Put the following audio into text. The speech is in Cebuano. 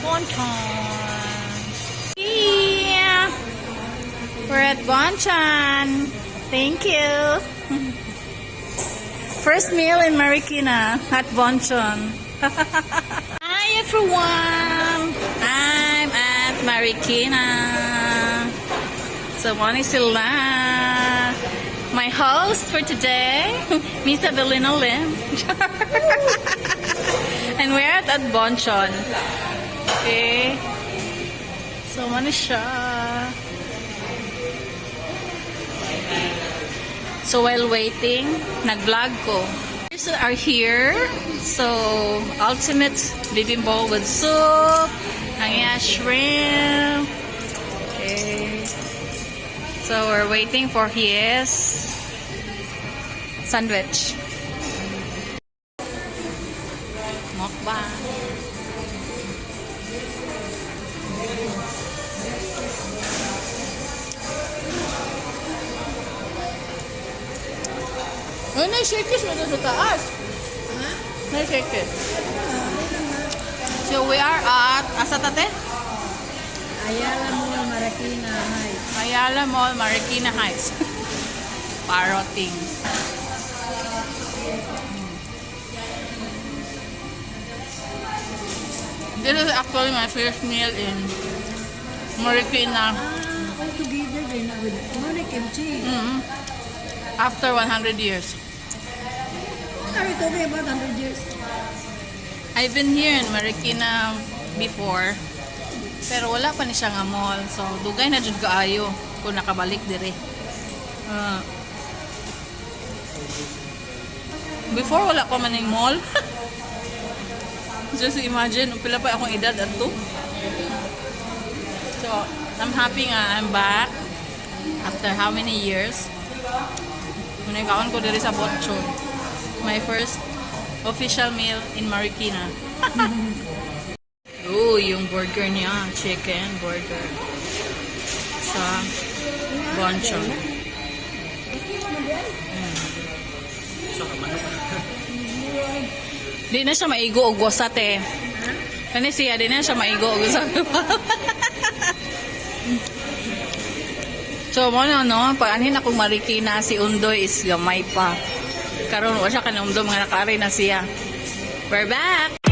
Bonchon. Yeah! We're at Bonchon. Thank you. First meal in Marikina at Bonchon. Hi, everyone! I'm at Marikina. So, mao ni sila. My host for today, Miss Avelina Lim. And we're at Bonchon. Okay. So, mao ni siya. So, while waiting, nag-vlog ko. These are here. So, ultimate bibimbap with soup. Ang iya shrimp. Okay. So, we're waiting for his sandwich. Mukbang. Uy, may shakers mo doon sa taas. May shakers. So, we are at, asa ta 'te? Ayala Mall, Marikina Heights. Ayala Mall, Marikina Heights. Paroting. This is actually my first meal in Marikina. Ah, all together din na with mo kimchi. After 100 years. Are we talking about 100 years? I've been here in Marikina before. Pero wala pa ni siya nga mall. So, dugay na jud kaayo kung nakabalik dire. Ah. Before, wala pa man yung mall. Just imagine, pila pa akong edad ato. So, I'm happy nga I'm back after how many years. Mao kaon ko diri sa Bonchon. My first official meal in Marikina. Oh, yung burger niya, chicken burger. Sa Bonchon. Di na siya maigo og wasa te. Kani siya, di na siya maigo og wasa. So, mao na no, pag anhin akong Marikina, si Undoy is gamay pa. Karon wa siya kanumdum nga nakaari na siya. We're back!